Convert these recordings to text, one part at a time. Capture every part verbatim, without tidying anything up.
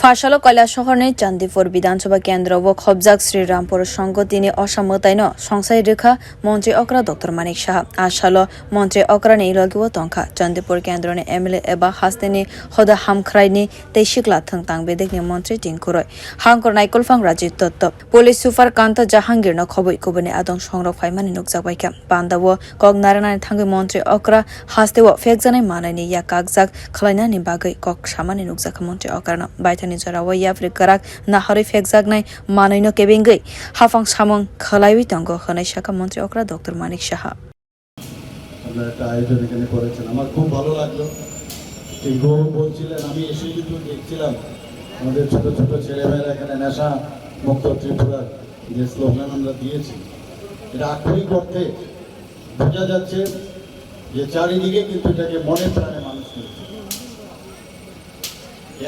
Asalo Kailasahar ni Chandipur Bidhan Sabha Kendra o khobjak Sri Rampur Songho tini Osam mwtaino songsai rwkha Montri Okra Doctor Manik Saha. Asalo Montri Okra ni logi o tongkha Chandipur Kendra ni M L A eba haste ni hoda hamkhrai ni tei sikla thwng tang bedek ni Montri Tinku Roy, Hangkor Naikolphang Rajit Dotto, Police Super Kanta Jahangir no khoboi kubuni adong songrok phaimani nukjak baikha. Panda o kok narwknani thangwi Montri Okra haste o phekjaknai manwi ni yak kakjak khwlainani bagwi kok samani nukjakha Montri Okra no. Baithani jora o yapri kwrak naharwi phekjaknai manwi no kebengwi hafang samung khwlaiwi tongo hwnwi sakha Montri Okra Doctor Manik Saha. আপনারা একটা আয়োজন এখানে করেছেন, আমার খুব ভালো লাগলো। টিঙ্কু বাবু বলছিলেন, আমি এসে কিন্তু দেখছিলাম আমাদের ছোট ছোট ছেলেমেয়েরা এখানে নেশা মুক্ত ত্রিপুরার যে স্লোগান আমরা দিয়েছি, এটা আক্ষরিক অর্থে বোঝা যাচ্ছে যে চারিদিকে কিন্তু এটাকে মনে প্রাণে মানুষ নিয়েছে।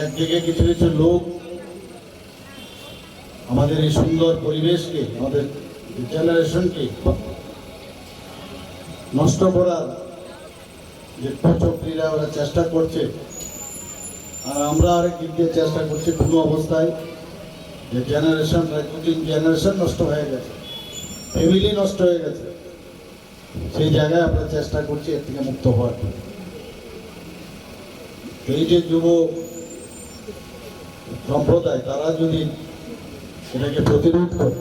একদিকে কিছু কিছু লোক আমাদের এই সুন্দর পরিবেশকে, আমাদের জেনারেশনকে নষ্ট করার যে কুচক্রীরা ওরা চেষ্টা করছে, আর আমরা আরেক দিক দিয়ে চেষ্টা করছি কোনো অবস্থায় যে জেনারেশন, দুই তিন জেনারেশন নষ্ট হয়ে গেছে, ফ্যামিলি নষ্ট হয়ে গেছে, সেই জায়গায় আমরা চেষ্টা করছি এর থেকে মুক্ত হওয়ার জন্য। এই যে যুব সম্প্রদায়, তারা যদি এটাকে প্রতিরোধ করে,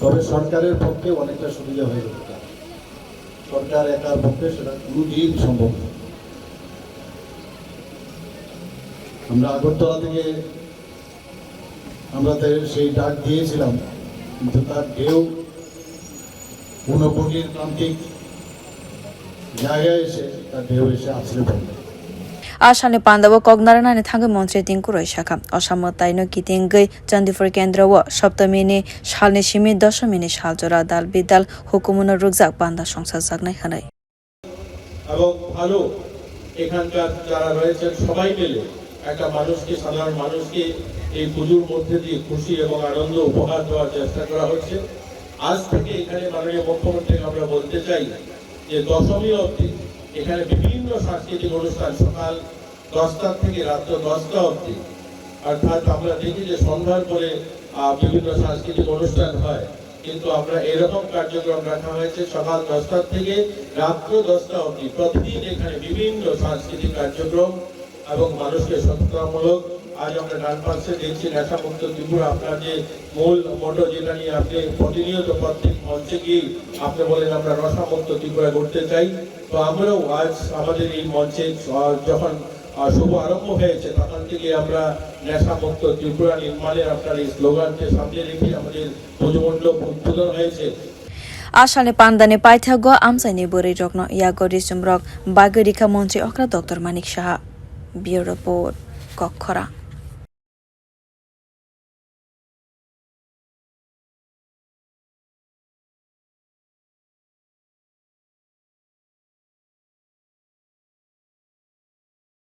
তবে সরকারের পক্ষে অনেকটা সুবিধা হয়ে যেতে পারে। সরকার একার পক্ষে সেটা কোনোদিন সম্ভব নয়। আমরা আগরতলা থেকে আমরা তাই সেই ডাক দিয়েছিলাম, কিন্তু তার ঢেউ ঊনকোটির প্রান্তিক জায়গায় এসে তার ঢেউ এসে আছড়ে পড়ে। A salni panda o kok narwknani thangwi Montri Tinku Roy sakha, Osam mwtaino kitingwi Chandipur Kendra o Saptami ni salni simi Dosomi ni sal jora dal bidal hukumu no rwkjak panda songsajaknai hwnwi. এবং ভালো এখানকার যারা রয়েছেন সবাই মিলে একটা মানুষকে, সাধারণ মানুষকে এই পুজোর মধ্যে দিয়ে খুশি এবং আনন্দ উপহার দেওয়ার চেষ্টা করা হচ্ছে। আজ থেকে এখানে মাননীয় মুখ্যমন্ত্রীকে আমরা বলতে চাই যে দশমী অবধি এখানে বিভিন্ন সাংস্কৃতিক অনুষ্ঠান সকাল দশটা থেকে রাত্র দশটা অবধি, অর্থাৎ আমরা দেখি যে সন্ধ্যার পরে, আহ, বিভিন্ন সাংস্কৃতিক অনুষ্ঠান হয়, কিন্তু আমরা এরকম কার্যক্রম রাখা হয়েছে সকাল দশটা থেকে রাত্র দশটা অবধি প্রতিদিন এখানে বিভিন্ন সাংস্কৃতিক কার্যক্রম এবং মানুষকে সচেতনামূলক। আজ আমরা ডান পাশে দেখছি নেশামুক্ত ত্রিপুরা, আপনার যে মূল মোটো, যেটা নিয়ে আপনি প্রতিনিয়ত প্রত্যেক মঞ্চে গিয়ে আপনি বলেন, "আমরা নশামুক্ত ত্রিপুরা গড়তে চাই।" তো আমরাও আজ আমাদের এই মঞ্চে, আহ, যখন, আহ, শুভ আরম্ভ হয়েছে, তখন থেকে আমরা নেশামুক্ত ত্রিপুরা নির্মাণের আপনার এই স্লোগানকে সামনে রেখে আমাদের পুজো মণ্ডপ উদ্বোধন হয়েছে। A salni pandani paithago amchaini bwrwi rokno yago risum rok bagwi rikha Montri Okra Doctor Manik Saha. Bureau Report, Kokkhorang.